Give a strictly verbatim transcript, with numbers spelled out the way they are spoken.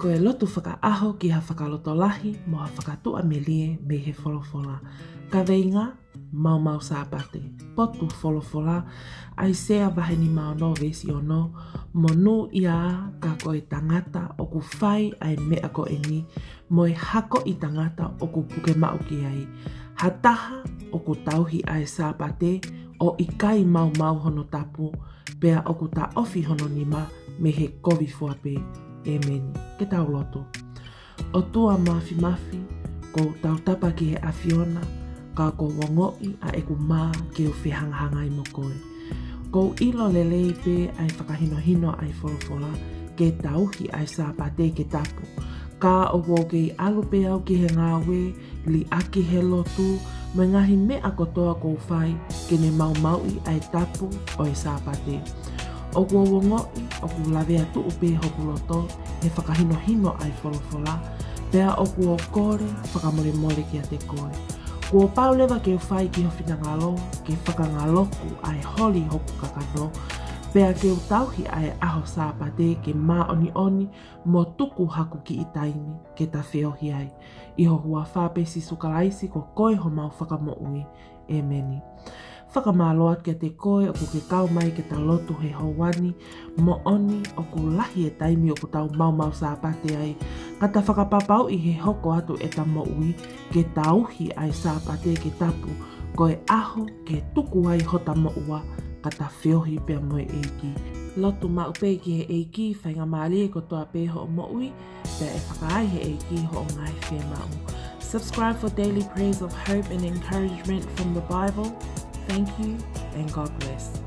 Ko e lotu fakaʻaho ki ha fakalotolahi mo ha fakatuʻamelie mei he folofola. Kaveinga: Maumau Sāpate. Potu folofola: ʻAisea vahe nima ono veesi ono. Monūʻia ā ka ko e tangata ʻoku fai ʻa e meʻa ko eni, mo e hakoʻi tangata ʻoku puke maʻu ki ai. Ha taha ʻoku tauhi ʻa e Sāpate ʻo ʻikai maumau hono tapu, pea ʻoku taʻofi hono nima mei he kovi fua pē. ʻĒmeni. Ke tau lotu. ʻOtua Māfimafi, ʻoku ou tautapa ki he ʻAfiona, ka ʻoku ou ongoʻi ʻa ʻeku mā ke u fehangahangai mo koe. ʻOku ou ʻilo lelei pē ʻa e fakahinohino ʻa e folofola ke tauhi ʻa e Sāpate ke tapu. Ka ʻoku ou kei ʻalu pē au ki he ngāue, liʻaki he lotu, mo e ngaahi meʻa kotoa ʻoku ou fai ke ne maumauʻi ʻa e tapu ʻo e Sāpate. ʻOku ou ongoʻi ʻoku lavea tuʻu pē hoku loto he fakahinohino ʻa e folofola, pea ʻoku ou kole fakamolemole kiate koe. Kuo pau leva ke u fai ki ho finangalo, ke fakangaloku ʻa e holi hoku kakano, pea ke u tauhi ʻa e ʻaho Sāpate ke māʻoniʻoni mo tuku haku kiʻi taimi ke ta feohi ai. ʻI ho huafa pē Sīsū Kalaisi, ko koe homau Fakamoʻui. ʻĒmeni. Fakamālō atu kiate koe ʻoku ke kau mai ke ta lotu he houa ni. Moʻoni ʻoku lahi e taimi ʻoku tau maumau Sāpate ai, ka ta fakapapauʻi he hoko atu ʻeta moʻui ke tauhi ʻa e Sāpate ke tapu, ko e ʻaho ke tuku ai hota moʻua ka ta feohi pea mo e ʻEiki. Lotu maʻu pē ki he ʻEiki, faingamālie kotoa pē hoʻo moʻui, pea ʻe fakaai he ʻEiki hoʻo ngaahi fiemaʻu. Subscribe for daily prayers of hope and encouragement from the Bible. Thank you and God bless.